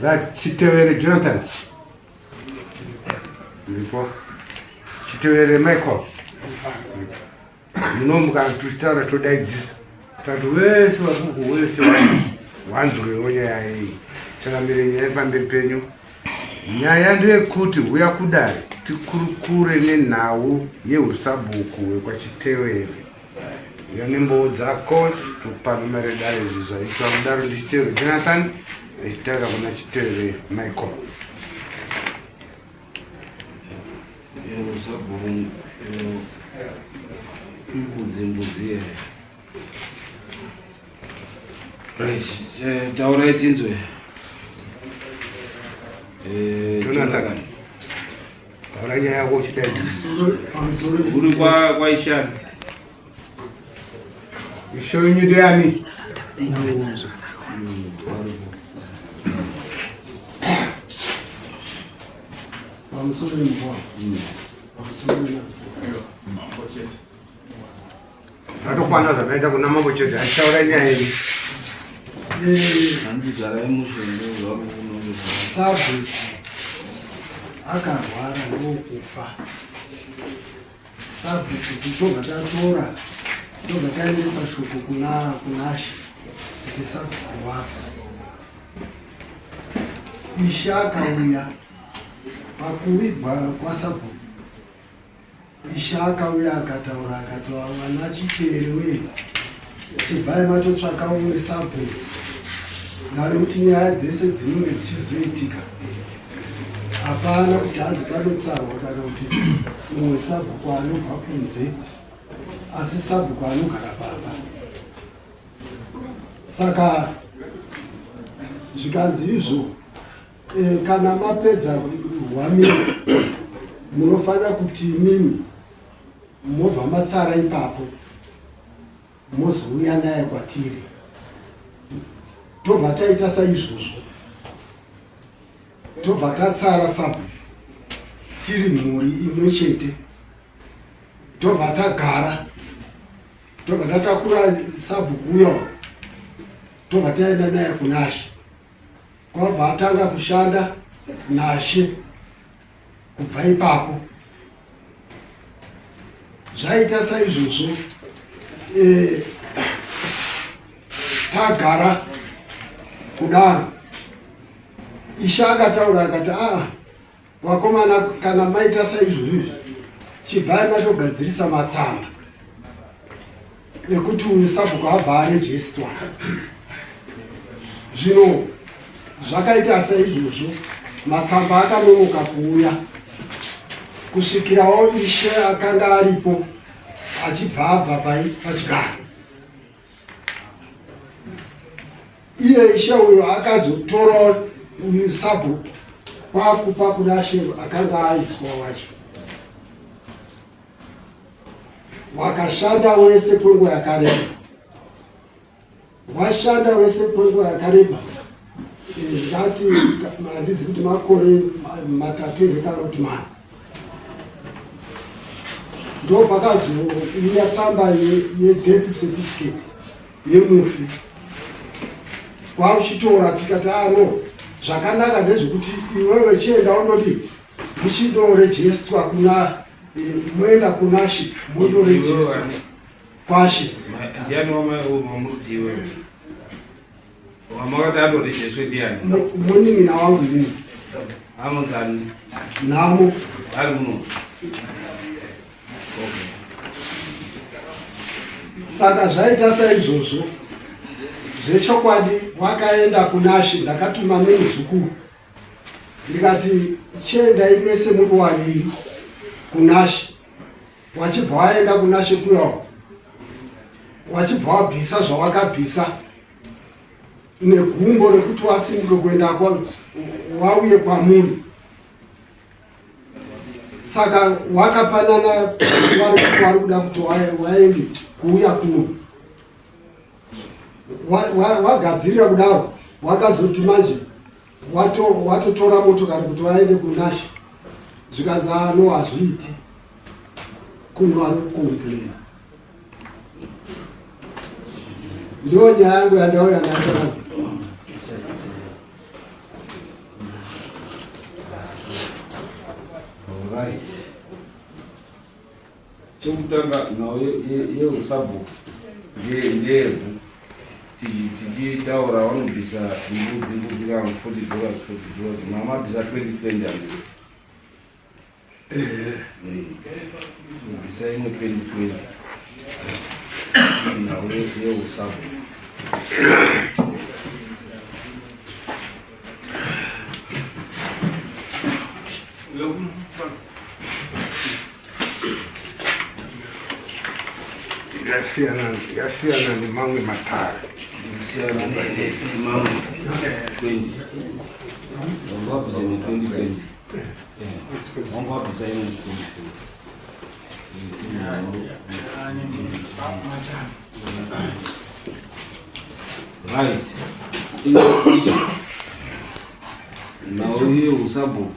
Right, Chitewere Jonathan. Ndipo. Chitewere Michael. Munomuka tuchitaura todaidzisa. Tati wese wakuku wese wanzwewo nyaya iyi. Changamire nyaya pamberi penyu. Nyaya ndeyekuti huya kudare tikurukure nenhau yehusabhuku hwekwaChitewere. Uya nembowo dzako topamima redare izvi zvaitwa kudaro ndichitevere Jonathan achitaura kuna Chitewere Michael. Sabhuku mbudzi mbudzi here? Right, taurai tinzwe. Jonathan. Taura nyaya yako uchidaidza. Uri kwaishani? Ishe wenyu ndiani? Pamusoro imbwa. Pamusoro inasi. Zvatokwana zvakaita kuna mambo chete achitaura nyaya iyi. Sabhuku akarwara ndokufa. Sabhuku tobva tatora tobva taendesa shoko kuna kunashe kuti sabhuku wafa. Ishe akauya pakuigwa kwasabhuku Ishe akauya akataura akati vana Chiteri wee chibvai matotsvaka umwe sabhuku ndarekuti nyaya dzese dzinenge dzichizoitika hapana kuti hanzi panotsarwa kana kuti umwe sabhuku anobva kunze asi sabhuku anogara papa saka zvikanzi izvo E, kana mapedza hwamiri munofanira kuti imimi mobva matsara ipapo mozouya naye kwatiri tobva taita saizvozvo tobva tatsara sabhu tiri mhuri imwe chete tobva tagara tobva tatakura sabhuku uyo tobva taenda naye kunashe Kwabva atanga kushanda naShe kubva ipapo. Zvaita saizvozvo e, tagara kudaro Ishe akataura akati aa Vakomana kana maita saizvozvo izvi chibvai matogadzirisa matsamba ekuti uyu sabhuku abva arejestwa. Zvino zvakaita saizvozvo matsamba akanonoka kuuya kusvikirawo ishe akanga aripo achibva abva pai pachigaro. Iye ishe uyo akazotora uyu sabhuku kwakupa kuna she akanga aiswa wacho wakashanda wese kwenguva yakareba washanda wese kwenguva yakareba ndati handizi kuti makore matatu here kana kuti mana ndo pakazouya tsamba yedeath certificate yemufi kwakuchitora tikati ano ah, zvakanaka ndezvekuti iwewe chienda undodii muchindorejestwa kuna eh, moenda kunashe mondorejestwa kwashe ndiani wamamurutiwe Wamakati atorejestwe ndiani? Munin'ina wangu inini. Anonzani? Nhamo. Ari muno. Okay. Saka zvaita saizvozvo zvechokwadi wakaenda kunashe ndakatuma nemuzukuru ndikati chiendai mese muri waviri kunashe wachibva waenda kunashe kuyawo wachibva wabvisa zvawakabvisa negumbo rekuti wasimuke kuenda wauye kwamuri saka wakapanana vari kuti wari kuda kuti waende kuuya kuno wagadzirira kudaro wakazoti manje watotora motokari kuti vaende kunashe zvikanzi ano hazviiti kuno ari kukomplaina Ndiyo nyaya yangu yandauya nayo. Chekutanga nhau yeusabhuku ndeyevhu. Tichitaura vanobvisa mbudzi mbudzi kana 40 dollars 40 dollars mama abvisa 2020 andii bvisa imwe 2020 nhau yeusabhuku. Yasiyana yasiyana nemamwe matare. Siyana nemamwe 20. Wanga wabvisa imwe 2020. Wanga wabvisa imwe 2020. Right. Nhau yeusabhuku.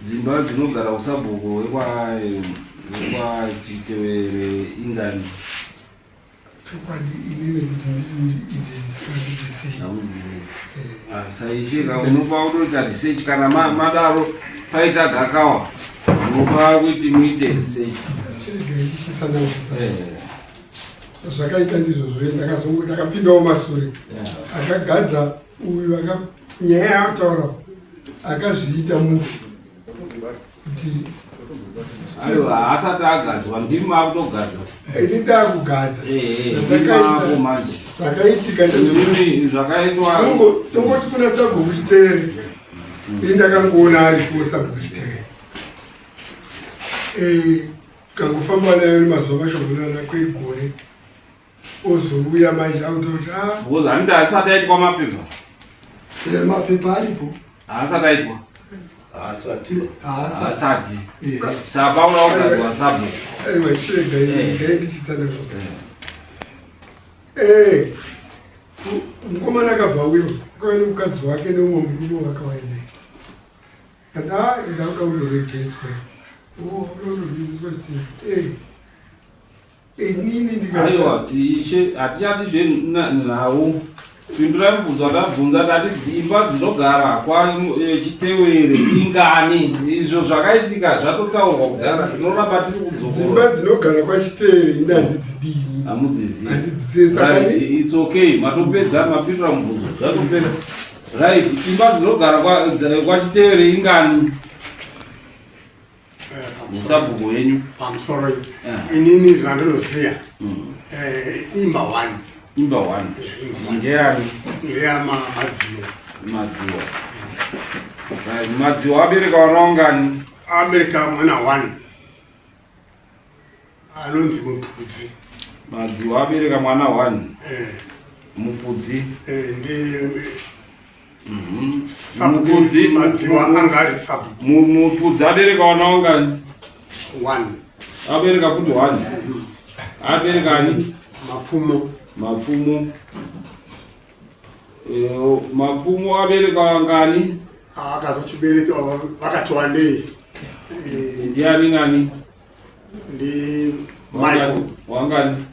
Dzimba dzinogara usabhuku hwekwachitevere ingani? Chokwadi inini kuti nditi idzi handidzizivi. Ah, saishe ka unopa kutoita research kana madaro paita gakawa unopa kuti muite research. Chiregai ndichitsanangudza. Zvakaita ndizvozvo ndakapindawo masure. Akagadza uyu aka nyaya yaataura akazviita mufi kuti aiwa haasati agadzwa ndimi makutogadza ini ndakugadza eh, eh, manje zvakaitika zvakaitwa tongoti kuna sabhuku chiterere ini ndakangoona aripo sabhuku chiterere eh, kangofamba nayo mazuva mashomanana kwegore ozouya manje akutoti ah. Because hanti haasati aitwa mapepa. Eh, mapepa aripo. Haasati aitwa. Haasati. Saka paura kugadzwa sabhuku. Aiwa chirega eh. ndichitsanangura. Eh. Mukomana akabva uyo akauya nemukadzi wake neumwe murume wakauya naye. Kanzi ah ndakuda kundorejeswa. Oh, unonorejeswa eh. Aiwa, ishe hatichadi zvenhau. Pindurai mubvunzo watabvunza tati dzimba dzinogara kwachitewere eh, ingani? Izvo zvakaitika zvatotaurwa kudhara tinoramba tiri kudzokora. Dzimba dzinogara kwachitewere ini handidzidini. Hamudzizivi. Handidzizivi saka Right, it's okay. Matopedza mapindura mubvunzo. Zvatopera. Right, dzimba dzinogara kwachitewere ingani? Musabhuku wenyu pamusoro eh. inini zvandinoziva mm. eh, imba one imba one ndeyani ndeyamadziwa madziwa madziwa abereka vana wangani abereka mwana one anonzi mupudzi madziwa abereka mwana one eh. mupudzi ndi mhm. mupudzi madziwa anga ari sabhuku mupudzi abereka wana wangani one abereka futi one abereka ani mapfumo mapfumo eh, mapfumo abereka wangani akazochibereka vakati wandei eh, ndiani nani ndi michael wangani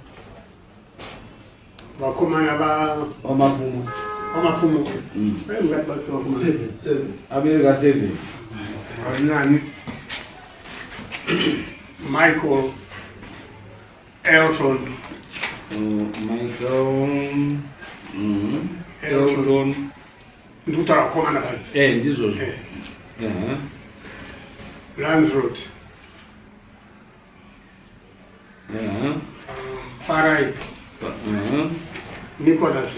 vakomana vamapfumo vamapfumo mm. abereka seven nani michael elton michael mm. elton ndikutaura vakomana bazi eh, ndizvozvo eh. Landsrod Farai Nicholas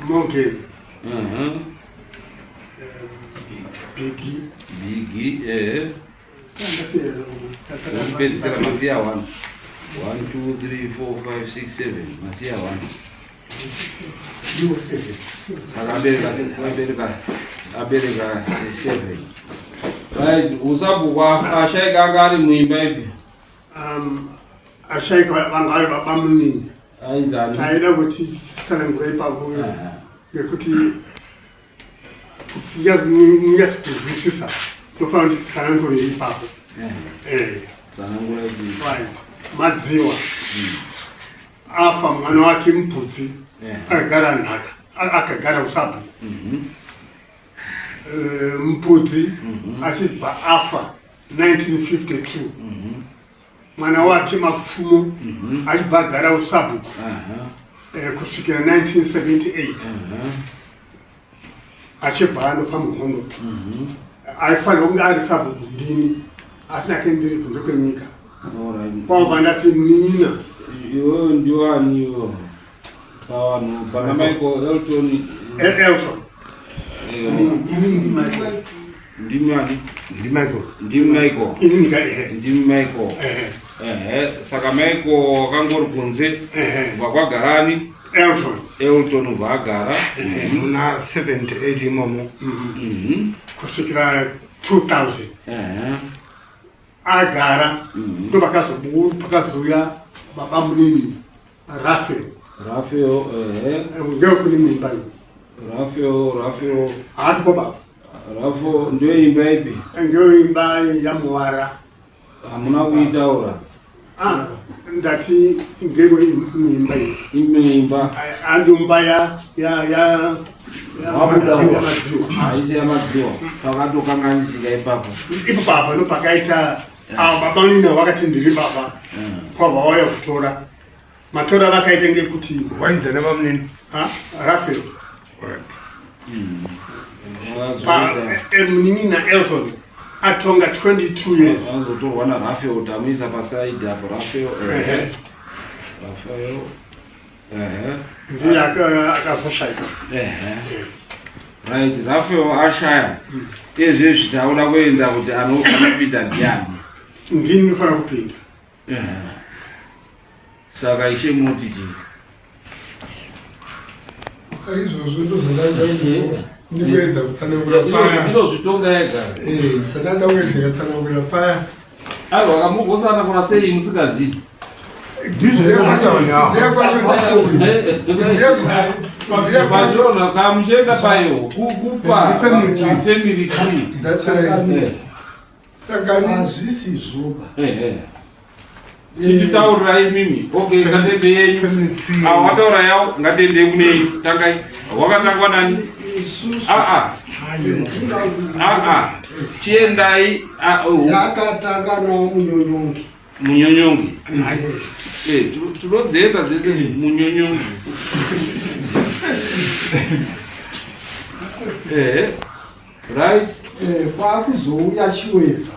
Morgan Biggie Biggie kupedzisira masiya 1 1 2 3 4 5 6 7 masiya 1 saka abereka abereka abereka 7 right usabhuku ashaika anga ari muimba ipi um, ashaika vanga vari babamunini taida kuti titsanangura ipapo ngekuti munyatsokunzwisisa tofanira kuti titsanangure ipapo eh. Right. Madziwa hmm. Afa mwana wake mupudzi akagara nhaka akagara usabhuku mhm. eh, mupudzi mhm. achibva afa. 1952 mwana wake Mapfumo achibva agara usabhuku kusvikira 1978, achibva andofa muhondo. Aifanira kunge ari sabhuku ndini, asi nake ndiri kunze kwenyika. Kwabva ndati munin'ina. Iwewe ndiwani iwo pavanhu pana Michael, Elton? Elton. Ndimi ani? NdiMichael. Ndimi Michael? Ini nika, ehe. Ndimi Michael? Ehe. Ehe, saka Michael wakangori kunze. Kubva kwagarani? Elton. Elton ubva agara. Muna 78 imomo. Kusvikira 2000. Agara, ndo pakazouya baba munini Rafael. Rafael, ehe. Ngekune imba iyi. Rafael, Rafael. Haasi kwa baba. Rafael ndiyo imba ipi? Ngeyo imba yaMuwara. Hamuna kuitaura. Ah, ndati ngeyo imba iyi. Imwe imba. Andumba ya ya ya Wabuda. yaMadziwa. Haisi yaMadziwa, pakatokanganisika ipapo. Ipo papa ndo pakaita avo baba munini vakati ndiri baba, kwabva wauya kutora matora vakaita ngekuti Wainza nevamunini? Ah, Rafael. Munini naElton atonga 22 years. Vazotorwa naRafael, tamuisa pasaidi apo Rafael, ehe. Rafael, ehe. Ndiye akazoshaika. Ehe, right, Rafael ashaya. Izvezvi takuda kuenda kuti anopinda ndiani? Ndini ndinofanira kupinda. Saka ishe munoti chii? Saizvozvo ndozvandanga ndikuedza kutsanangura paya. Inozvitonga yega. Pandanda kuedza kutsanangura paya. Aiwa, kamugotsanangura sei musingazivi? Kuziva kwacho. Pachona kamuchienda payo kupa Family tree. Family tree. That's right. Saka Hazvisi zvoba. Chititaurirai imimi. Okay, ngatende yenyu. Family tree. Awa wataura yawo, ngatende kune yenyu. Tangai. Wakatangwa nani? Isusu Aa, aa, chiendai. Ah, oh, yakatanga nawo Munyonyongi. Munyonyongi. Tinodzienda dzese. Munyonyongi, ehe, right. Kwakuzouya Chiweza.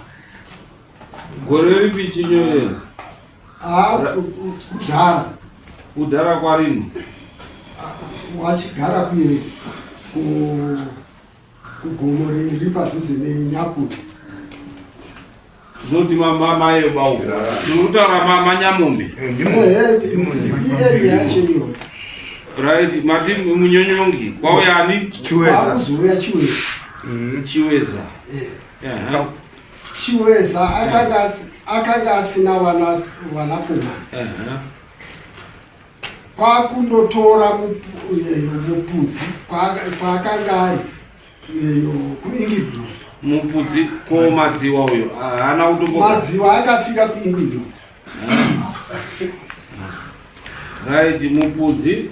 Gore ripi Chinyoweza? Ah, kudhara. Kudhara kwarini? Wachigara kuye kugomo riri padhuze neNyakundi. Zoti mamaye bau tiri kutaura manyamombe. Iarea yacho iyoyo. Right, mati Munyonyongi, kwauyani? Chiweza. Kwakuzouya Chiweza. Chiweza. Chiweza akanga asina vanakomana. Kwakundotora Mupudzi kwaakanga ari eyo kuIngleton. Mupudzi. Ko Madziwa uyo haana kutombo? Madziwa akafira kuIngleton. Right, Mupudzi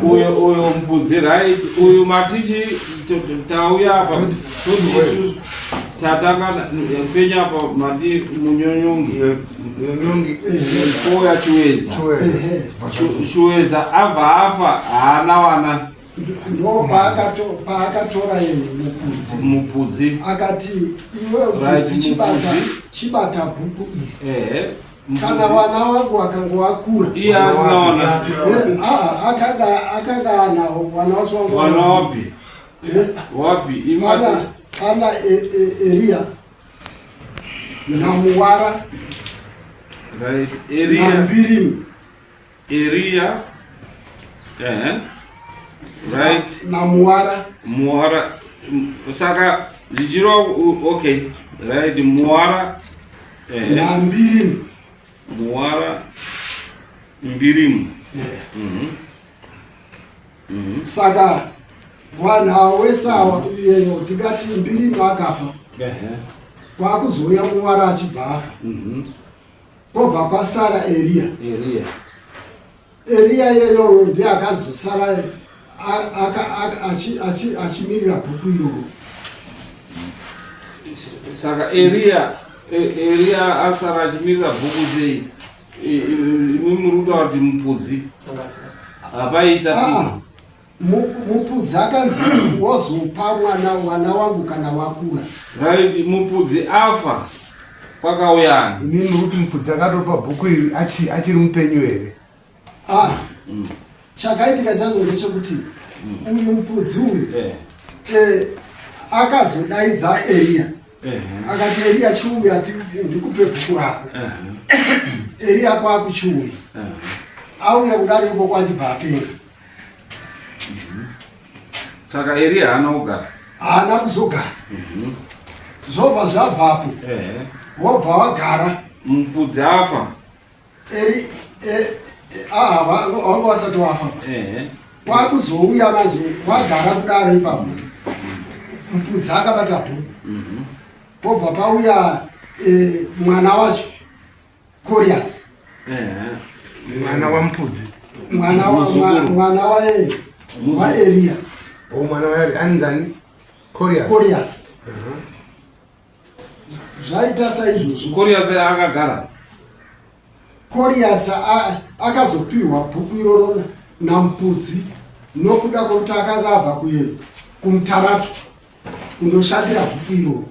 uyo, uyo Mupudzi, right. Uyu matichi tauya apa toti isusu tatanga penya apa mati Munyonyongi. Munyonyongi. Kouya Chiweza. Chiweza. Chiweza abva afa, haana wana. Ndo paakatora yeye Mupudzi. Mupudzi. Akati, iwe Mupudzi, chibata, Mupudzi. chibata bhuku iri. Kana Mupudzi. vana vangu vakange vakura. Iye asina wana? Aa, akanga anawo vana vacho vangu. Wana wapi? Wapi? Pana Imati pana Eria naMuwara. Right, Eria. NaMbirimu. Eria, ehe, right. NaMuwara. Muwara. Saka zvichirwa okay, right, Muwara, ehe. NaMbirimu. Muwara, Mbirimu. Saka vanhu avo wese ava iyeyo tingati Mbirimu akafa, kwakuzouya Muwara achibva afa, kwobva kwasara Eriya. Eria. Eriya iyeyoyo ndiye akazosara achimirira bhuku iroro. Saka Eria. Eria asara achimirira bhuku sei? Imi muri kutaura kuti mupudzi hapaita ah, mupudzi akanzi wozopa mwana mwana wangu kana wakura. Right, mupudzi afa kwakauyani? Imi muri kuti mupudzi akatopa bhuku iri achiri mupenyu here? Ah, chakaitika chacho ndechekuti uyu mupudzi uyu eh. Eh, akazodaidza Eriya akati Eriya chiuya ndikupe bhuku rako. Eriya kwakuchiuya auya kudari iko kwachibva apenga. Saka Eriya haana kugara, haana kuzogara. Zvobva zvabvapo wobva wagara mupudzi afa. Eri eh, ah, wanga wasati wafa kwakuzouya manje wagara kudaro ipapo mupudzi akabata bhuku mhm. pobva pauya eh, mwana wacho Corias mwana wamupudzi mwana mwana waEria oh, mwana waEria anzani Corias Corias mhm. Zvaita saizvozvo. Corias akagara. Corias akazopiwa bhuku iroro naMupudzi nokuda kwekuti akanga abva kuye kumutaratu kundoshandira bhuku iroro.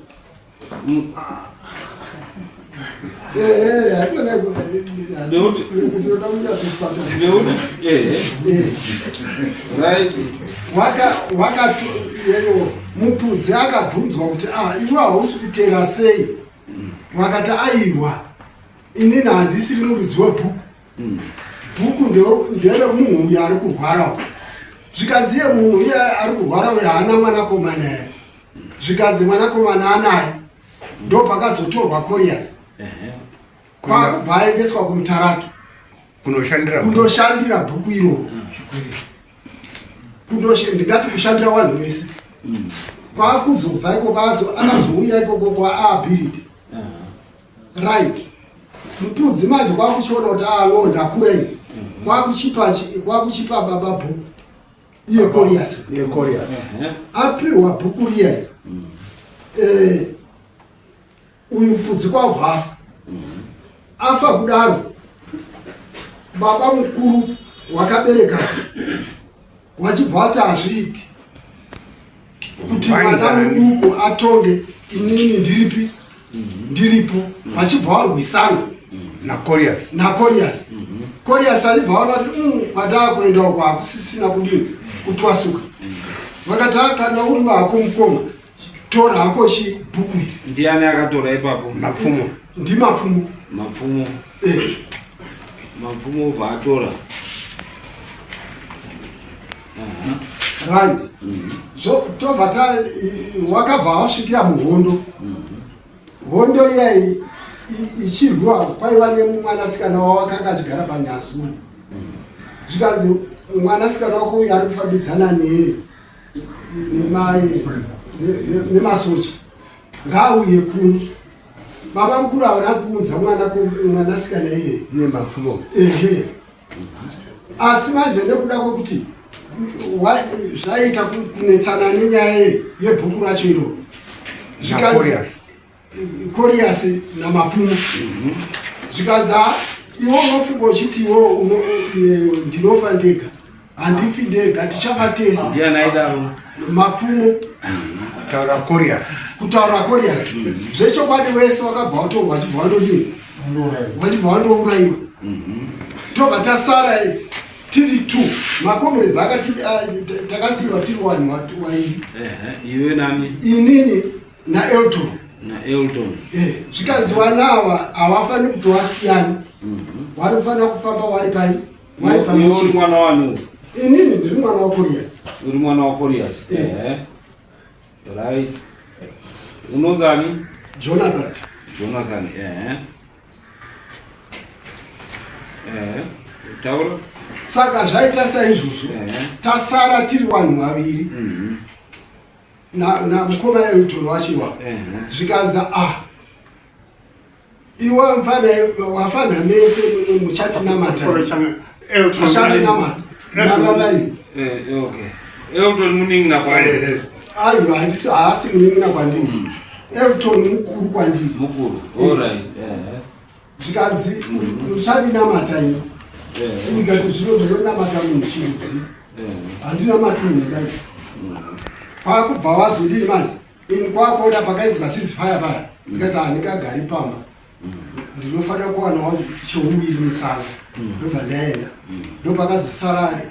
Mupudzi akabvunzwa kuti ah, iwe hausi kutera sei? Wakati aiwa, inini handisiri muridzi webhuku. Bhuku nderemunhu uyo ari kurwarawo. Zvikanzi iye munhu uye ari kurwara uyo haana mwanakomana here? Zvikanzi mwanakomana anaye. Ndopakazotorwa Corias kwakubva aendeswa kumutaratu kundoshandira bhuku iroro ndingati kushandira vanhu vese mm. kwakuzobva ikoko akazouya ikoko kwaability right mupudzi manje kwakuchiona kuti ah no ndakura ini mm-hmm. kwakuchipa baba bhuku iye Corias iye Corias apiwa bhuku riya iri mm. eh, uyu mupudzi kwabva afa mm. afa kudaro baba mukuru wakabereka wachibva wati hazviiti kuti mwana muduku atonge inini ndiripi ndiripo vachibva varwisana naCorias naCorias Corias aibva vaona kuti mm, kwataa kuenda uko hakusisina kudini kutwasuka vakati ah, kana uri vako mukoma tora hako chibhuku iri ndiani akatora ipapo mapfumo ndimapfumo mapfumo eh. mapfumo obva atora right so tobva ta wakabva wasvikira muhondo hondo iya ichirwiwa kwaiva nemwanasikana wavo akanga achigara panyazuru zvikanzi mwanasikana wako uyu ari kufambidzana nemasoja ngaauye kuno baba mukuru havana kuunza mwana mwanasikana iyeye iye mapfumo ehe asi manje nekuda kwekuti zvaita kunetsana nenyaya yebhuku racho iro zvikanzi Corias namapfumo mhm. zvikanzi iwe unofunga uchiti iwo ndinofa ndega handifi ndega tichafa tese mapfumo kutaura Corias kutaura Corias zvechokwadi wese wakabva watorwa wachibva wandodini wachibva wandourayiwa mhm. tobva tasara tiri two makomrades akati ah, takasiyiwa tiri wanhu wairi iwe nani inini naelton naelton eh, zvikanzi vana ava havafaniri kuti wasiyane mhm. vanofanira kufamba wari pai wari pamwe mwana wani inini ndiri mwana waCorias uri mwana waCorias eh. Right. Unonzani? Jonathan. Jonathan, eh. Eh. Taura. Saka zvaita saizvozvo. Eh. Tasara tiri vanhu vaviri. Mm -hmm. Na na mukoma Elton wacho iwapo. Eh. Zvikanza ah. Iwe mfana wafana mese muchatinamata. Muchatinamata. Nararai. Eh, okay. Elton munin'ina kwandiri. Aiwa, handisi haasi munin'ina kwandiri. Elton mukuru kwandiri. Mukuru. All right. Eh. Zvikanzi muchandinamata ini. Ndikati zvino ndinonamata munhu chirudzi. Handinamati munhu dai. Kwakubva wazodini manje? Ini kwakuona pakainzwa ceasefire paya. Ndikati handingagari pamba. Ndinofanira kuwana wangu chouviri musango. Ndobva ndaenda. Ndopakazosara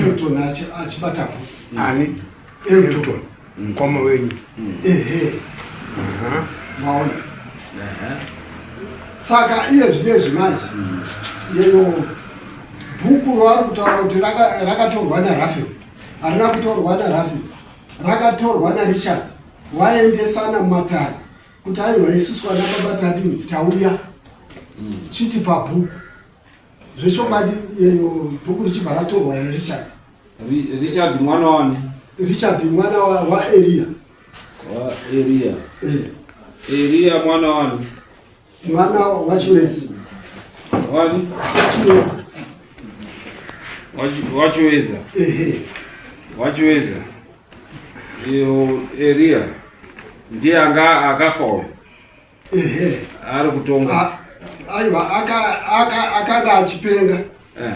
Elton achibata bhuku. Ani? Elton. Mukoma wenyu. Ehe. Maona. Saka iye zvinezvi manje yeyo bhuku ravari kutaura kuti rakatorwa naRafael harina kutorwa naRafael rakatorwa naRichard waendesana mumatare kuti aiwa isusu vana baba tadini tauya chiti pabhuku zvechokwadi yeyo bhuku richibva ratorwa naRichard. Richard mwana wani? Richard mwana waEria. WaEria. Eh. Eria mwana wani? Mwana waChiwezi. Wani? Chiwezi. Wachiweza. Ehe. Wachiweza. Iyo Eria ndiye anga akafa uyu. Ehe. Ari kutonga. Aiwa akanga achipenga. Eh,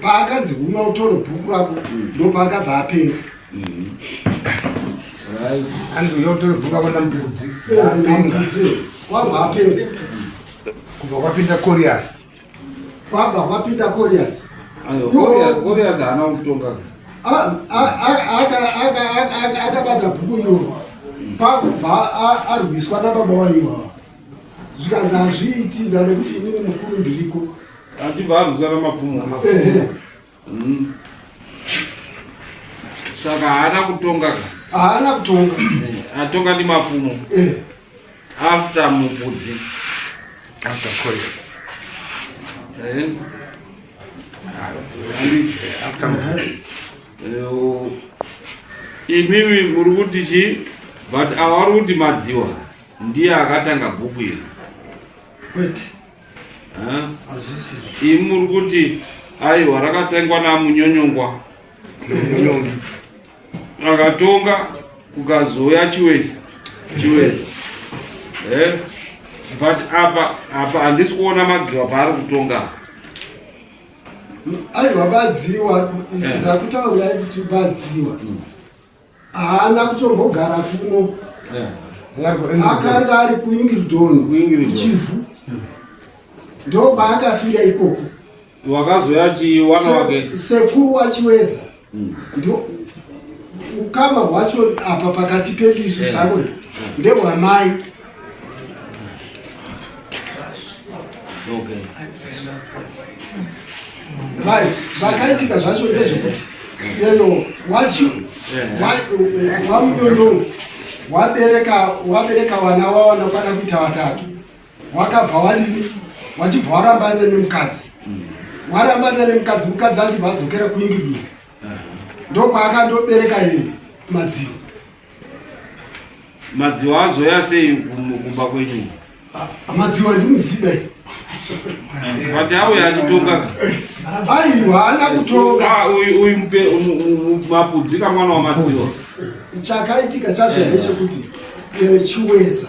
paakanzi uya utore bhuku rako ndopaakabva apenga. Right. Anzi uya utore bhuku rako namupudzi. Eh, namupudzi. Kwabva apenga. Kubva kwapinda Corias. Kwabva kwapinda Corias. Corias haana kutonga. Akabata bhuku iroro kwakubva arwiswa nababa waiwa zvikanzi hazviiti nekuti inini mukuru ndiriko. Achibva arwiswa namapfumo. Saka haana kutonga ka? Haana kutonga. Atonga ndi mapfumo. After mupudzi. After Corias. After mupudzi. Imimi muri kuti chi but ava vari kuti Madziwa ndiye akatanga bhuku iri. Kwete. Hazvisizvo. Imi muri kuti aiwa rakatangwa naMunyonyongwa. Akatonga kukazouya Chiweza. Chiweza. But apa handisi kuona Madziwa paari kutonga. Aiwa Madziwa ndakutaurirai kuti Madziwa haana kutombogara kuno. Akanga ari kuIngildon kuChivhu. Ndopaakafira ikoko. Wakazoya chiwana wake. Sekuru waChiweza. Ndio ukama hwacho apa pakati pedu isu sako ndehwamai. Okay. Right. Zvakaitika zvacho ndezvekuti yeyo wacho wamunyonyongo wabereka vana wawana kwana kuita vatatu. Wakabva wadini wachibva warambana nemukadzi. Warambana nemukadzi, mukadzi achibva adzokera kuIngilandi. Ndokwaakandobereka iye Madziwa. Madziwa azoya sei kumba kwenyu? Madziwa ndimuziba. But auya achitonga. Aiwa haana kutonga. Uyu mapudzi kamwana waMadziwa. Chakaitika chacho ndechekuti Chiweza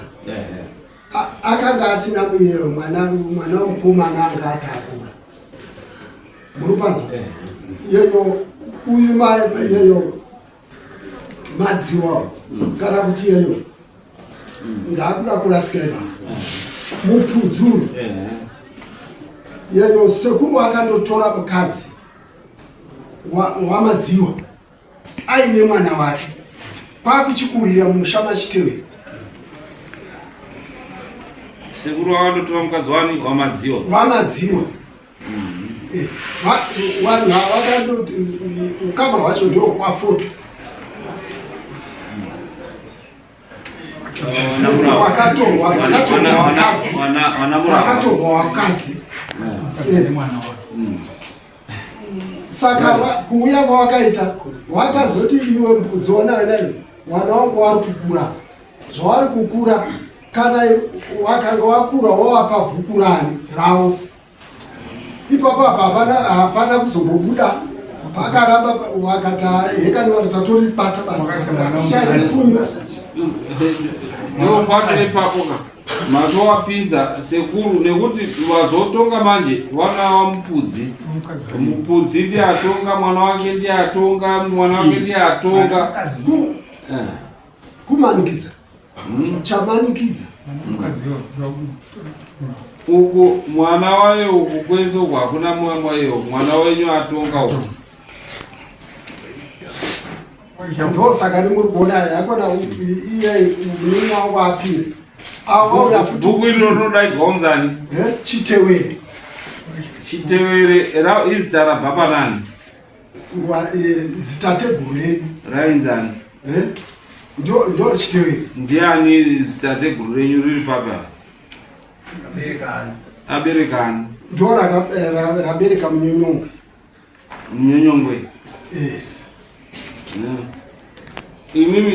akanga asina mwana wemukomana anga atakura. Murupanzo. Yeyo uyu yeyo Madziwa kana kuti yeyo ndakuda kurasika ipapo. Mupudzi uyu yeyo sekuru akandotora mukadzi waMadziwa aine mwana wake kwakuchikurira mumusha maChitewere. Sekuru akandotora mukadzi wani waMadziwa. WaMadziwa. Vanhu ava ukama hwacho ndokwafoto. Wakatorwa wakadzi. Saka kuuya kwawakaita wakazoti iwe mbudzi ona wena mwana wangu wari kukura. Zvaari kukura kana wakanga wakura wawapa bhuku rani rawo. Ipapo apa hapana kuzombobuda. Pakaramba wakati hekani vanhu tatoribata basi. Ticharifunyusa. Ndopacho ipapo ka matowapinza sekuru nekuti vazotonga manje vana vamupudzi mupudzi ndiye atonga mwana wake ndiye atonga mwana wake ndiye atonga eh. Kumanikidza hmm? Chamanikidza uku mwana wayo uku kwese uku hakuna mwana wayo mwana wenyu atonga uku Ndosaka ni muri kuona yakona iye munin'ina wangu apire auya futi. Bhuku iro rinodaidzwa kunzani? Eh, Chitewere. Chitewere izita rabva panani? Eh, zitateguru redu rainzani? Eh, ndo Chitewere. Ndiani zitateguru renyu riri papa? Aberekani. Ndo rabereka Munyonyonga. Munyonyongwe. Eh. Imimi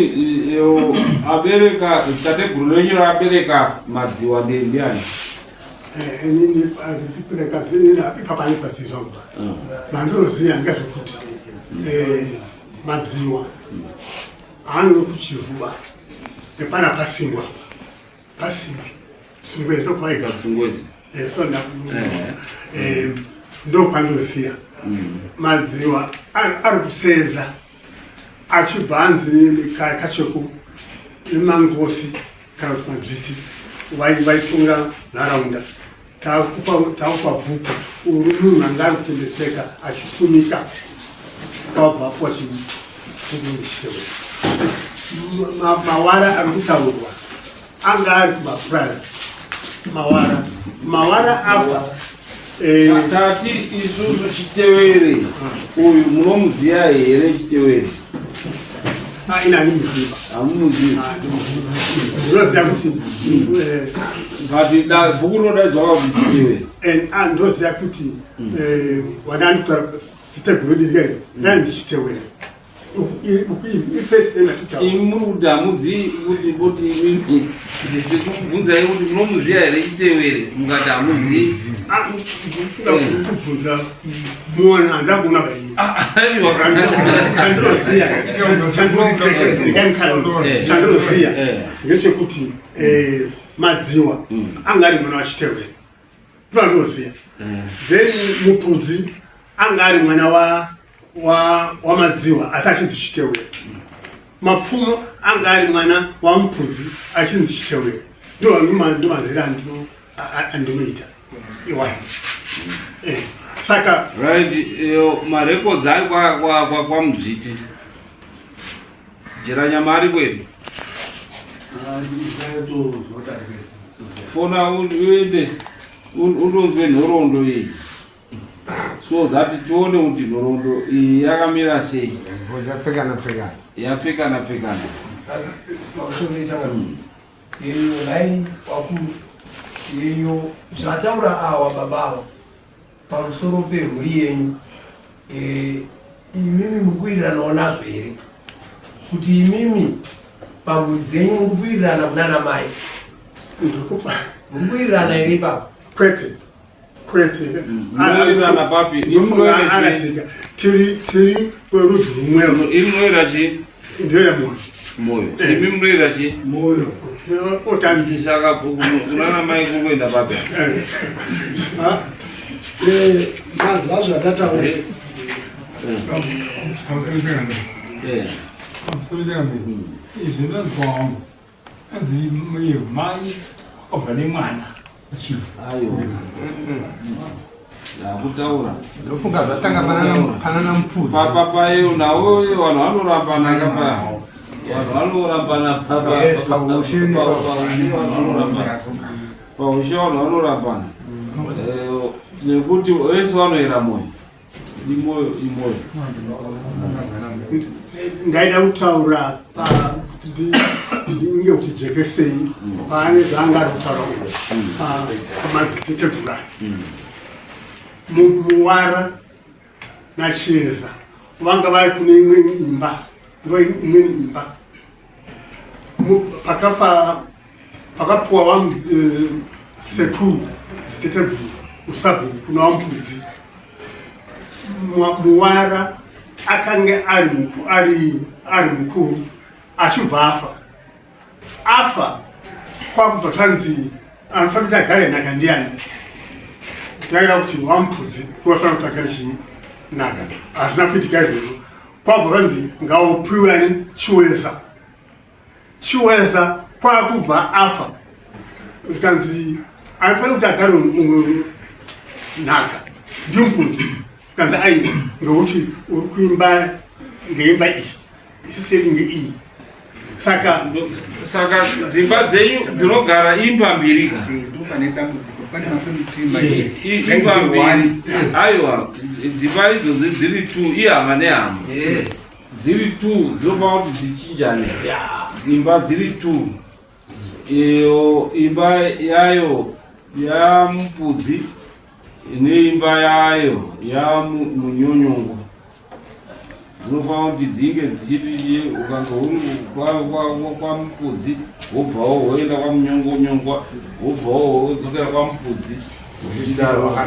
abereka tateguru renyu rabereka Madziwa ndiani? Eh, inini ipapa nepasi zvangu vandinoziva ngezvekuti Madziwa haanove kuchivuba nepana pasingwa pasingwa sungwe ndokwaigara Sungwezi. So ndokwandoziva Madziwa ari kuseza achibva anzi Kacheko nemangosi kana kuti madzviti vaitonga nharaunda. Takupa bhuku uri munhu anga ari kutendeseka achifunika kwabva apuwa chitewere. Mawara ari kutaurwa anga ari kumapurazi mawara mawara afa. Tati isusu Chitewere uyu munomuziya here Chitewere? Ah, ina handimuziva. Hamumuzivi? Ndinoziva kuti But bhuku rinodaidzwa kuti Chitewere. And ndoziva kuti wandanditaura ziteguru redu iro rainzi Chitewere. Ifirst name yatitaura. Imi muri kuti hamuzivi kuti imimi tichikubvunzai kuti munomuziva here Chitewere, mukati hamuzivi. Ndinofunga kubvunza muona handakuona baini. Aiwa. Chandinoziva chandinoziva ngechekuti Madziwa anga ari mwana waChitewere, ndovandinoziva. Then Mupudzi anga ari mwana waMadziwa asi achinzi Chitewere. Mapfumo anga ari mwana waMupudzi achinzi Chitewere. Ndomazera andinoita iwayo. Saka Right, marecords ari kwaMudzviti Jeranyama ari kwedu. Fona uende undonzwe nhoroondo iyi so that tione kuti nhoroondo iyi yakamira sei. Yapfekana pfekana. Yapfekana pfekana. Asi pamusoro changamire, iyo nhai wakuru, iyo zvataura awa baba ava pamusoro pemhuri yenyu, imimi muri kuwiriranawo nazvo here kuti imimi pamhuri dzenyu muri kuwirirana kunana mai, muri kuwirirana here ipapo? Kwete, kwete. Munowirirana papi? Ndofunga arasika. Tiri werudzi rumwewo. Imi munoyera chii? Ndeye moyo. Moyo. Imi munoyera chii? Moyo. Otambi. Saka kunana mai kuri kuenda papi? Manzwa zvandataura. Pamusoro changamire, izvi ndonzwa wangu anzi mai wakabva nemwana kuChivhu. Ayo, ndakutaura. Ndofunga zvatanga panana Mupudzi. Papapayo nawo vanhu vanorambana kapa, vanhu vanorambana. Paushe. Paushe vanhu vanorambana nekuti vese vanoyera moyo, imoyo imoyo. Ndaida kutaura kuti ndinge kuti jekesei pane zvaanga ari kutaura uko pamadziteteguru aya. Muwara naChieza vanga vari kune imweni imba, ndo imweni imba pakafa pakapuwa wa sekuru ziteteguru usabhuku kuna waMupudzi. Muwara akange ari mukuru achibva afa. Kwakubva zvanzi anofanira kuti agare nhaka ndiani? Taida kuti wamupudzi wafanira kuti agare chii nhaka. Hazvina kuitika izvozvo. Kwabva zvanzi ngaupiwe ani Chiweza. Chiweza kwakubva afa zvikanzi anofanira kuti agare nhaka ndimupudzi. Zvikanzi aiwa ngekuti uri kuimba ngeimba iyi isu yedu ngeiyi saka saka dzimba dzenyu dzinogara imba mbiri ka imba mbiri aiwa dzimba idzodzi dziri two ihama nehama dziri two dzinofanira kuti dzichinjane dzimba dziri two iyo imba yayo yamupudzi neimba yayo yamunyonyongwa dzinofanira kuti dzinge dzichiti ukange uri kwamupudzi wobvawo woenda kwamunyongonyongwa wobvawo wodzokera kwamupudzi zvichidaro.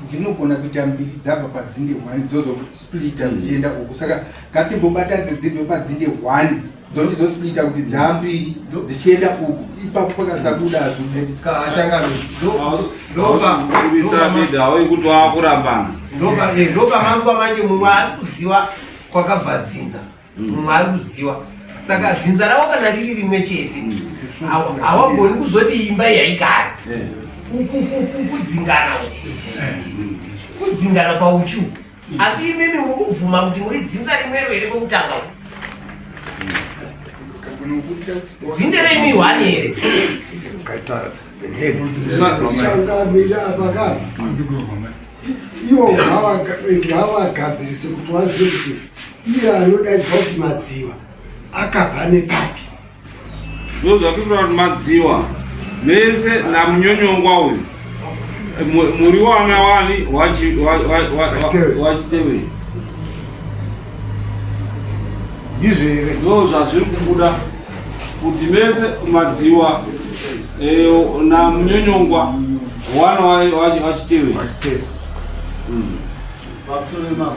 Dzinogona kuita mbiri dzabva padzinde one dzozosplita dzichienda uku, saka ngatimbobatadze dzibve padzinde one dzoti dzosplita kuti dzambiri dzichienda uku, ipapo pakasabuda hazvikuti wakurambana. Ndopamanzwa manje mumwe asi kuziva kwakabva dzinza, mumwe ari kuziva. Saka dzinza ravo kana riri rimwe chete, hawagoni kuzoti imba iyi haigari kudzingana, kudzingana pauchi uku. Asi imimi muri kubvuma kuti muri dzinza rimwero here kwekutanga uku? Dzinde renyu ihwani here? Changamire, apa ka iwo ngavagadzirise kuti wazive kuti iye anodaidzwa kuti Madziwa akabva nepapi. Ndozvapindura kuti Madziwa mese naMunyonyongwa uyu muri wana wani waChiteveri. Ndizvo here? Ndo zvazviri kubuda kuti mese Madziwa naMunyonyongwa wana waChiteveri. Pamusoro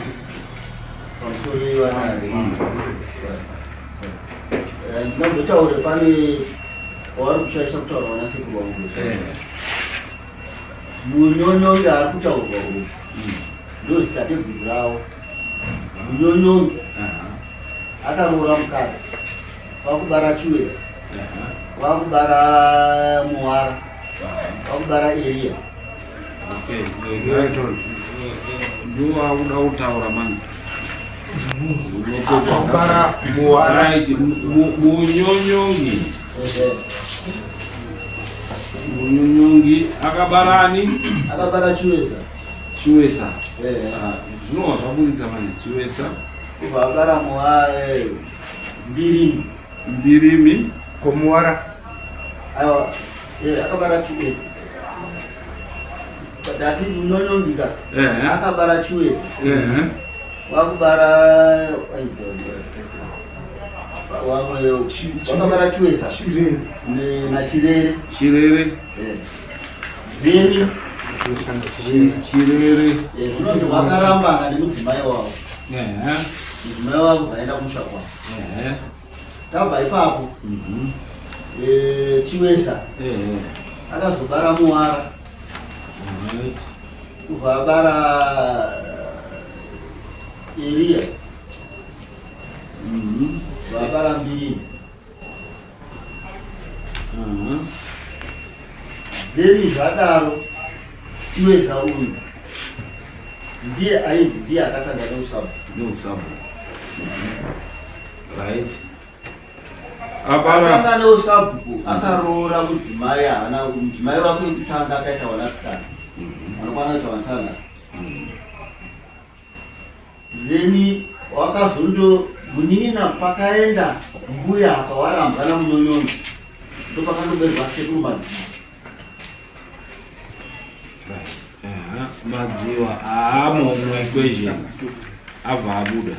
vanare, ndinambotaure pane wavari kushaisha kutaura vana sekuru vangu. Munyonyongi ari kutaurwa uyu ndo zitateguru ravo. Munyonyongi akaroora mukadzi, kwakubara Chiweza, kwakubara Muwara, kwakubara Eriya. Ndowakuda kutaura manje. Akubara Muwara. Right, Munyonyongi. Munyonyongi akabarani? Akabara Chiweza. Chiweza. Zvinova zvaburitsa manje Chiweza. Kubva abara Muwara, Mbirimi. Mbirimi. Komuwara. Aiwa, akabara Chiweza. Ndati Munyonyongika akabara Chiweza. Wakubara wamwe wakabara Chiweza naChirere. Chirere. Then Chirere. Zvinonzi wakarambana nemudzimai wavo. Mudzimai wavo vaenda kumusha kwavo. Tabva ipapo, Chiweza akazobara Muwara, kubva abara Eriya, vabara Mbirimi. Then zvadaro Chiweza uyu ndiye ainzi ndiye akatanga neusabhu. Neusabhu. Right. Abara. Akatanga neusabhuku, akaroora mudzimai, haana mudzimai wake wekutanga akaita vanasikana vanokwana kuita vatanhatu. Then wakazondo munin'ina pakaenda mbuya apa warambwa naMunyonyonyi, ndopakandoberwa sekuru Madziwa. Madziwa haamo muequation, abva abuda.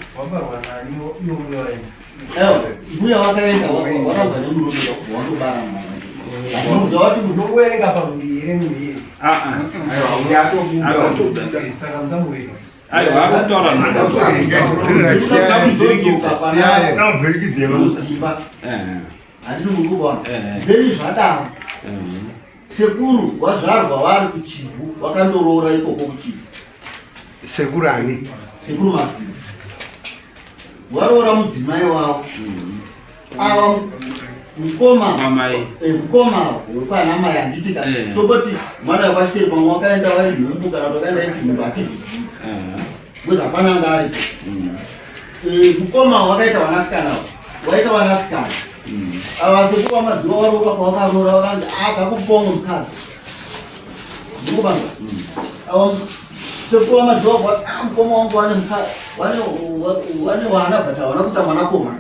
Mbuya wakaenda warambwa nemurume, wandobara mwana wati. Munokuverenga pamuviri here muviri? Ah, ah. Saka musamuverenga. Aiwa, ari kutaura Mudzimba. Handiti muri kuona? Then zvadaro sekuru wazvarwa vari kuchivhu vakandoroora ikoko kuchivhu. Sekuru ani? Sekuru Madziva. Waroora mudzimai wavo. Ava mukoma eh, mukoma wekwana mai handiti ka eh. tongoti mwana wepacheri pamwe wakaenda vari nhumbu kana kuti wakaenda isi nhumbu hatizvizivi eh. because hapana anga ari mukoma wakaita vanasikana waita vanasikana ava sekuru vamazuva waroora kwawakaroora vakanzi akakuponga mukadzi ndikubanga ava sekuru vamazuva vati ah mukoma wangu wane mukadzi wane wana but hawana kuita mwanakomana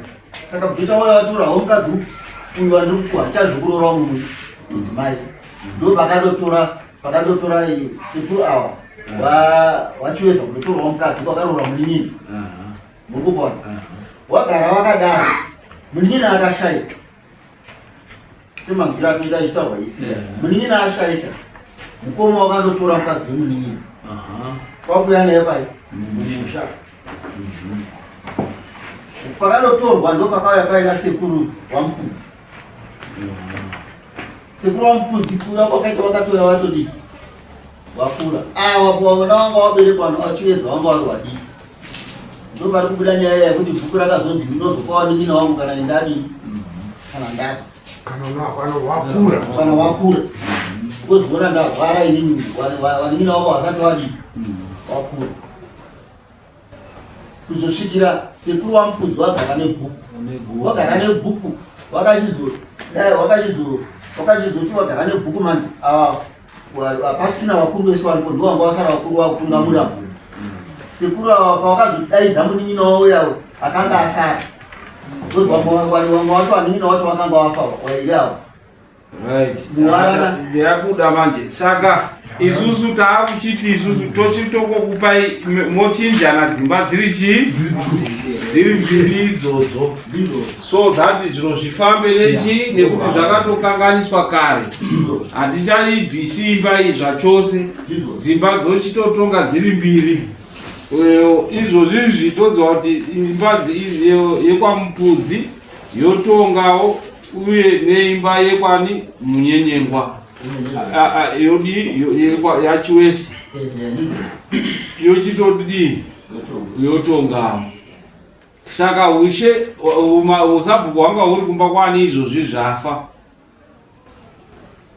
Saka bvita waya watora mukadzi uyu wandiri hachazvikuroora mumwe mudzimai ndo pakandotora pakandotora sekuru ava wachiweza kundotorwa mukadzi kwakaroora munin'ina muri kupona wagara wakadaro munin'ina akashaika semanzwiro atoita achitaurwa isi munin'ina ashaika mukoma wakandotora mukadzi wemunin'ina kwakuya naye pai mumusha Pakanotorwa ndo pakauya paina sekuru waMupudzi. Sekuru waMupudzi kuya kwakaita vakatora vatodii vakura. Awa kuvaona wanga waberekwa vachiweza wanga wari wadiki. Ndo pari kubuda nyaya yekuti bhuku rakazonzi ndinozopa wanin'ina wangu kana ndadii kana ndati kana wakura kana wakura because vona ndarwara inini wanin'ina wako wasati wadii wakura. Kuzosvikira sekuru waMukudzi wagara nebhuku wagara nebhuku wakachizo dai wakachizo wakachizoti wagara nebhuku manje ava hapasina vakuru vese varipo ndiwo wanga wasara vakuru vakutungamura mhuri sekuru ava pawakazodaidza munin'ina wavo uya akanga asara because vamwe wacho vanin'ina wacho vakanga wafa wairi ava Yakuda manje saka isusu taakuchiti isusu tochitokokupai mochinjana dzimba dziri chii dziri mbiri idzodzo so that zviro zvifambe nechii nekuti zvakatokanganiswa kare hatichaibvisi imba iyi zvachose dzimba dzochitotonga dziri mbiri izvozvi izvi toziva kuti imba yekwamupudzi yotongawo uye neimba yekwani munyenyengwa yodii yachiwesi yochitodii yotongawo saka ushe usabhuku hwanga huri kumba kwani izvozvi zvafa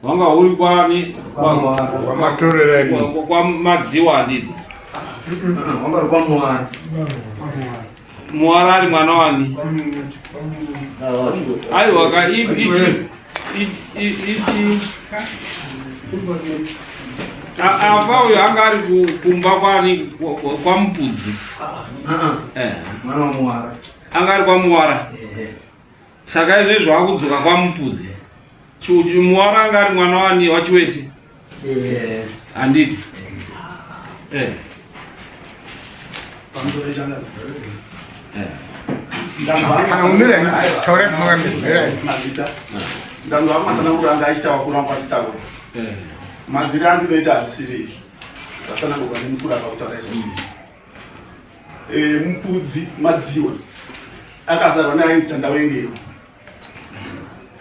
Wanga uri kwani? Kwamatorereni. Kwamadziwa handiti? Wanga uri kwaMuwara. Muwara ari mwana wani? Aiwa ka ichi ichi afa uyo anga ari kumba kwani kwaMupudzi. Eh. Mwana waMuwara. Anga ari kwaMuwara. Saka izvezvi wakudzoka kwaMupudzi. Muwara anga ari mwana wani waChiwesi? Handiti? Eh. Ndanzwa matsananguro anga achiita vakuru vangu vachitsanangura. Maziri andinoita hazvisiri izvi. Zvatsanangurwa nemukuru akakutaura izvozvo. E, Mupudzi Madziwa akazarwa neainzi Chandawengerwa.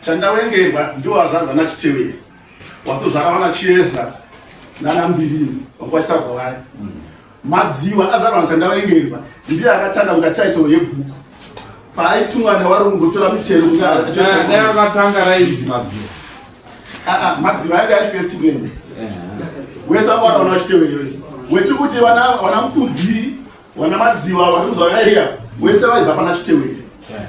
Chandawengerwa ndiwo azvarwa naChitewere, wazozvara vana Chieza nana Mbirini vanga vachitagwa vaya. Madziwa azvarwa naChandawengerwa ndiye akatanga kuita title yebhuku paaitumwa nevarungu kundotora michero. Akatanga rainzi Madziwa. Ah, ah, Madziva ainge ari first name wese vanga vanaona vachitevere wese weti kuti vana Mukudzi vana Madziva vari kuzwa area wese vaibva pana Chitewere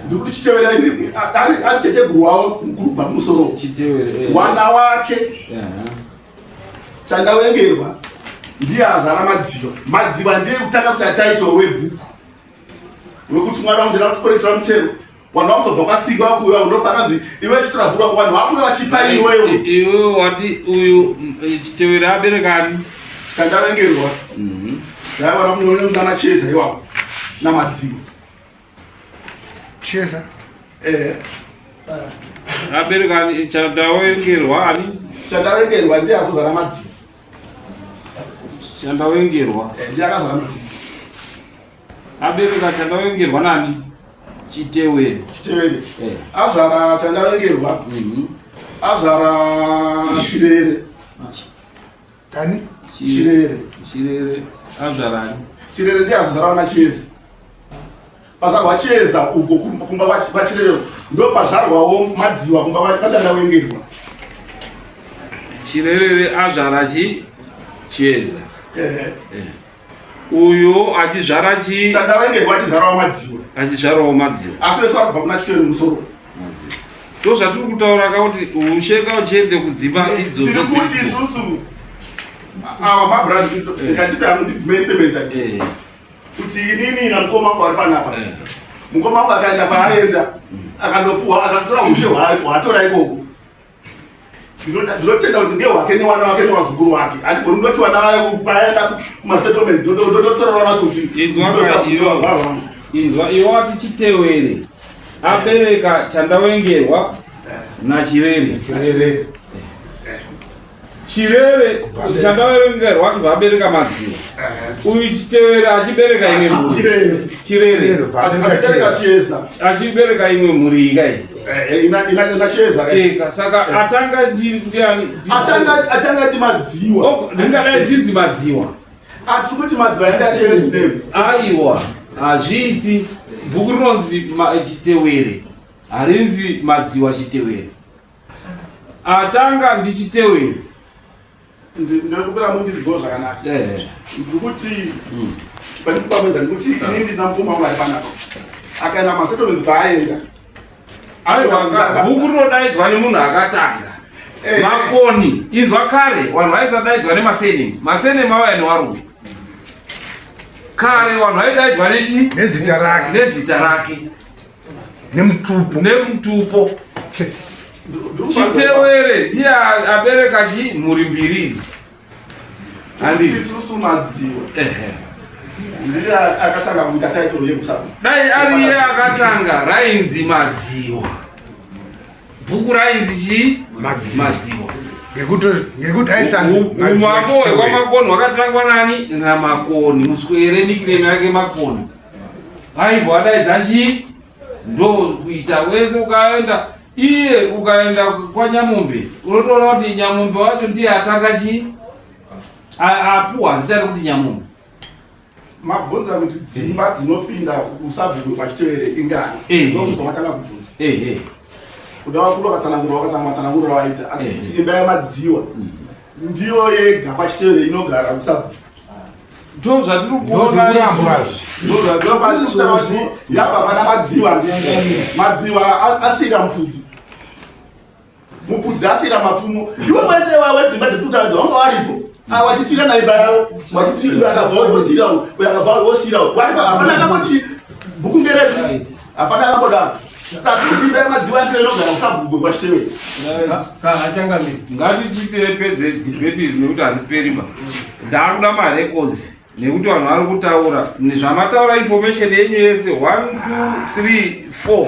ndikuti Chitewere ari teteguru wavo mukuru kubva kumusoro eh. wana wake Chandawengerwa ndiye azvara Madziva. Madziva ndiye kutanga kuti ataitwa webhuku wekuti mwana wangu ndina kuti koretora mutero vanhu vakuzobva kwasikwa vakuuya ndopakanzi iwe chitora bhuku rako vanhu vakuuya vachipa iwewe iwe wati uyu Chitewere aberekani Chandavengerwa zvaiwana kunyone mundana Chieza iwapo naMadziva. Chieza eh aberekani Chandavengerwa ani? Chandavengerwa ndiye azozara Madziva. Chandavengerwa eh, ndiye akazara Madziva. Abereka Chandawengerwa nani? Chitewere. Chitewere. Eh. Azvara Chandawengerwa. Azvara Chirere. Kani? Chirere. Chirere azvara ani? Chirere ndiye azozvara vana Chiedza. Pazvarwa Chiedza uko kumba kwaChirere ndo pazvarwawo Madziwa kumba kwaChandawengerwa. Chirere azvara chi Chiedza. Eh. Uyo achizvara chi Chandawengerwa achizvarawo Madziwa. Achizvarawo Madziwa. Asi vese vari kubva kuna Chitewere musoro. Ndo zvatiri kutaura ka kuti ushe kauchiende kudzimba idzodzo. Tiri kuti isusu ava mabrand ndikatipe hangu ndibvume ndipemedza eh. Kuti inini namukoma wangu ari panapa. Eh. Mukoma wangu akaenda kwaaenda akandopuwa akatotora ushe hwaatora ikoko. Ndinotenda kuti ndiye wake newana wake newazukuru wake. Handigoni kundoti wana wake paenda kumasettlements ndototora wana wacho kuti inzwa iwe wati Chitewere abereka Chandawengerwa naChirere. Chirere. Chirere Chandawengerwa kubva abereka Madziwa. Uyu Chitewere achibereka imwe mhuri. Chirere. Achibereka Chiedza. Achibereka imwe mhuri ika iyi. Eh, ina Chiedza. Eka saka atanga ndiani? Atanga ndi Madziwa. Oh, ndingadai ndinzi Madziwa. Ati kuti Madziwa yanga first name. Aiwa, hazviiti. Bhuku rinonzi Chitewere. Harinzi Madziwa Chitewere. Atanga ndiChitewere. Ndinokupira mundizvo zvakanaka. Ndikuti pandikupamwedza ndikuti inini ndina mukoma wangu ari panapa. Akaenda masettlements paaenda. Aiwa, bhuku rinodaidzwa nemunhu akatanga. Eh. Makoni, inzwa kare vanhu vaisadaidzwa nemasenemu. Masenemu ava nevarungu. Kare vanhu vaidaidzwa nechi? Nezita rake. Nezita rake. Nemutupo. Nemutupo. Chete. Chitewere ndiye abereka chi mhuri mbiri idzi. Handi. Isusu Madziwa. Ehe. Ndiye akatanga kuita title yekusaba. Dai ari iye akatanga rainzi Madziwa. Bhuku rainzi chi? Madziwa. Ngekuti aisanzi Umambo hwekwaMakoni hwakatangwa nani? NaMakoni. Muswere nickname yake Makoni. Vaibva vadaidza chi? Ndo kuita wese ukaenda iye ukaenda kwaNyamombe unotoona kuti Nyamombe wacho ndiye atanga chi apuwa zita rekuti Nyamombe. Mabvunza kuti dzimba dzinopinda usabhuku paChitewere ingani? Ndozvo matanga kubvunza. Kuda vakuru vakatsanangura vakatsanangura matsananguriro avaita asi kuti imba yaMadziwa ndiyo yega paChitewere inogara usabhuku. Ndo zvatiri kuona isusu. Yabva pana Madziwa. Madziwa asiyira Mupudzi. Mupudzi asiyira Mapfumo. Iwe wese wedzimba dzekutaridza wanga waripo. Wachisiyira naimba yavo. Wachiti akabva wosiyira uyu, akabva wosiyira uyu. Wari hapana akamboti bhuku ngeredu. Hapana akambodaro. Saka kuti imba yaMadziwa ndiyo inogara usabhuku kwaChitewere. Ngatichipedze debate iri nekuti hariperi ba. Ndakuda marecords nekuti vanhu vari kutaura zvamataura information yenyu yese 1 2 3 4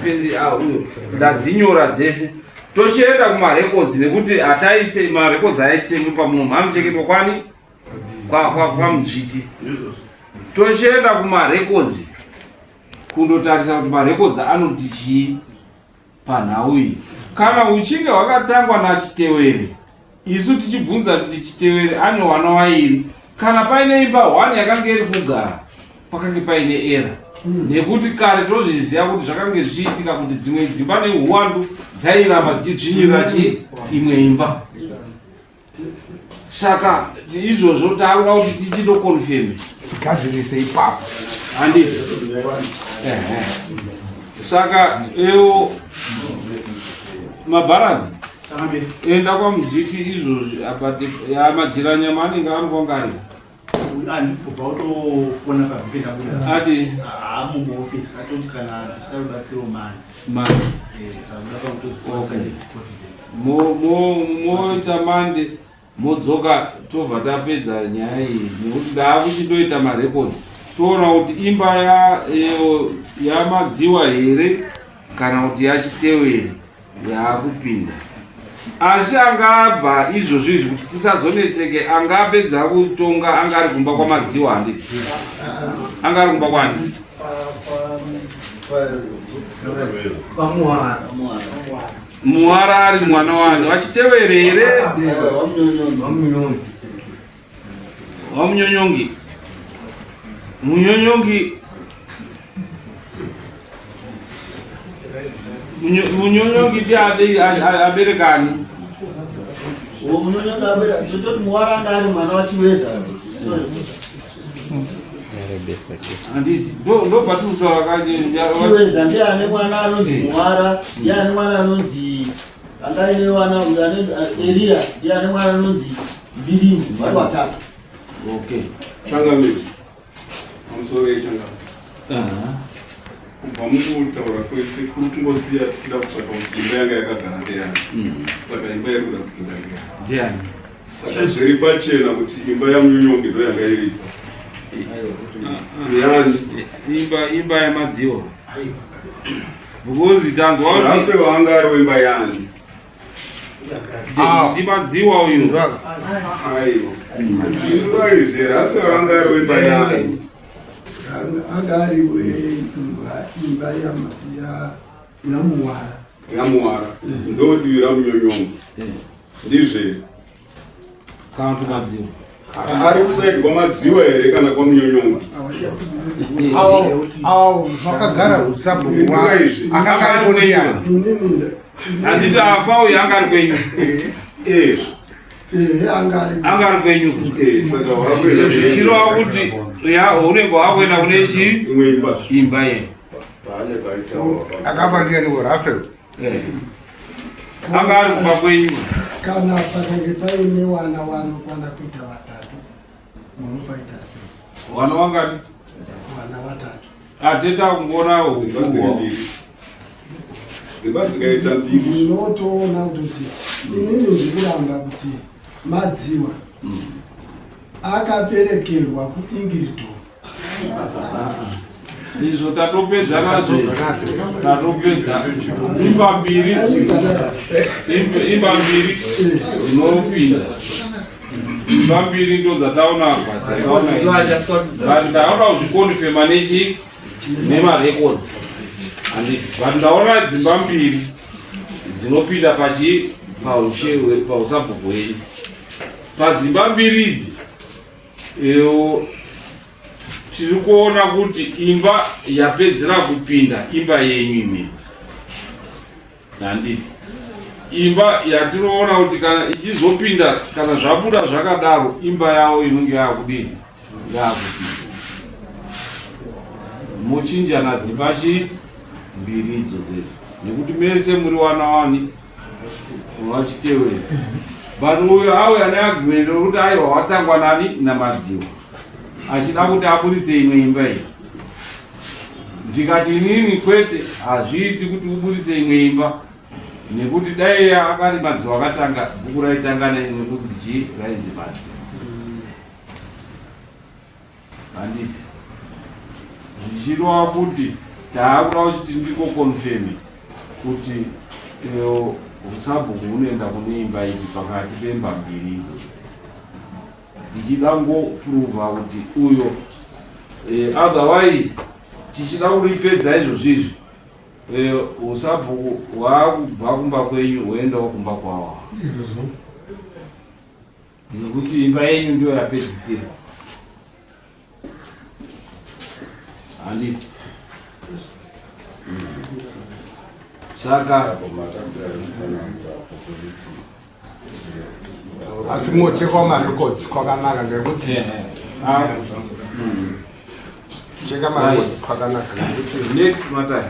Pezi, ah, uyo. Ndadzinyora dzese. Tochienda kumarecords nekuti hataise marecords aichengwa pamunhu anochengetwa kwani kwaMudzviti. Tochienda kumarecords kundotarisa kuti marecords anoti chii panhau iyi. Kana uchinge hwakatangwa naChitewere, isu tichibvunza kuti Chitewere ane wana wairi, kana paine imba 1 yakanga iri kugara, pakange paine era. Nekuti kare tozviziva kuti zvakange zvichiitika kuti dzimwe dzimba nehuwandu dzairamba dzichidzvinyirira chi imwe imba. Saka izvozvo takuda kuti tichitokonfirme tigadzirise ipapo. Handi. Saka ewo mabharani enda kwaMudzviti izvozvi abate majiranyama anenge ari kwanga ari. Andibva utofona pabvike ndabuda. Ati? Muoffice atoti kana ndichida rubatsiro manje. Manje. Saka ndoda pakutozikwanisa next court date. Moita mande modzoka tobva tapedza nyaya iyi nekuti ndaakuchindoita marecords toona kuti imba yaMadziwa here kana kuti yaChitewere yaakupinda. Asi anga abva izvozvo izvi kuti tisazonetseke, anga apedza kutonga anga ari kumba kwaMadziwa handiti? Anga ari kumba kwani? Muhara ari mwana wani? Vachitevere here? Wamunyonyongi. Munyonyongi. Munyonyongi ndi aberekani. Munyonyongi abereka. Zvototi muwara anga ari mwana waChiweza. Handiti. Ndo ndo patinotaura kanje. Chiweza ndiye ane mwana anonzi Muwara, ndiye ane mwana anonzi anga aine vana uyo anonzi Eria, ndiye ane mwana anonzi Mbiringi, vari vatatu. Okay. Changamire. Pamusoro yechangamire. Kubva mukutaura kwese kuri kungosiya tichida kutsvaka kuti imba yanga yakagara ndeyani. Saka imba iri kuda kupinda ndeyani. Ndiyani? Saka zviri pachena kuti imba yaMunyongi ndo yanga iripo. Yani. Imba imba yaMadziwa. Because tanzwa kuti Rafe wanga ari wemba yani. NdiMadziwa uyu. Aiwa. Imba izvi Rafe wanga ari wemba yani. Anga ari weimba yaMuwara. YaMuwara. Ndo divi raMunyonyongo. Ndizve. Kana kuti Madziwa. Ari kusaidi kwaMadziwa here kana kwaMunyonyongo? Awo vakagara usabhuku anga ari kwenyu. Handiti afa uyu anga ari kwenyu. Anga ari kwenyu. Zvichireva kuti unenge wakuenda kune chi imba ye. Akafa ndiani Rafael? Anga ari kumba kwenyu. Kana pakange paine wana vanokwana kuita vatatu, munopaita sei? Wana wangani? Wana vatatu. Ateta kungoona huku. Dzimba dzikaita mbiri. Ndinotoona kuti inini ndikuramba kuti Madziwa akaperekerwa kuIngridon. Izvo tatopedza nazvo, tatopedza imba mbiri, imba mbiri dzinopinda, imba mbiri ndo dzataona apa, dzataona but ndaona kuzvikonfema nechi nemarecords but ndaona dzimba mbiri dzinopinda pachi paushe pausabhuku hwenyu padzimba mbiri idzi. Tiri kuona kuti imba yapedzera kupinda imba yenyu imini, handiti? Imba yatinoona kuti kana ichizopinda, kana zvabuda zvakadaro, imba yavo inenge yakudini, yakupinda, mochinjana dzimba chi mbiri idzo dzedzo, nekuti mese muri wana wani vachitewera. But uyo auya neagreement rokuti aiwa watangwa nani naMadziwa, achida kuti aburitse imwe imba iyi. Ndikati inini kwete, hazviiti kuti uburitse imwe imba, nekuti dai akari Madziwa akatanga, bhuku raitanga nekuti chii, rainzi Madziwa, handiti? Zvichireva kuti taakuda kuti ndiko confirm kuti usabhuku hunoenda kune imba ipi pakati pemba mbiri idzo, ndichida ngoprova kuti uyo otherwise tichida kuripedza izvozvo izvi, usabhuku hwaakubva kumba kwenyu hwoendawo kumba kwawo, nekuti imba yenyu ndiyo yapedzisira, handiti? Saka asi kungochekwa marecords kwakanaka, ngekuti cheka marecords kwakanaka ngekuti next matter.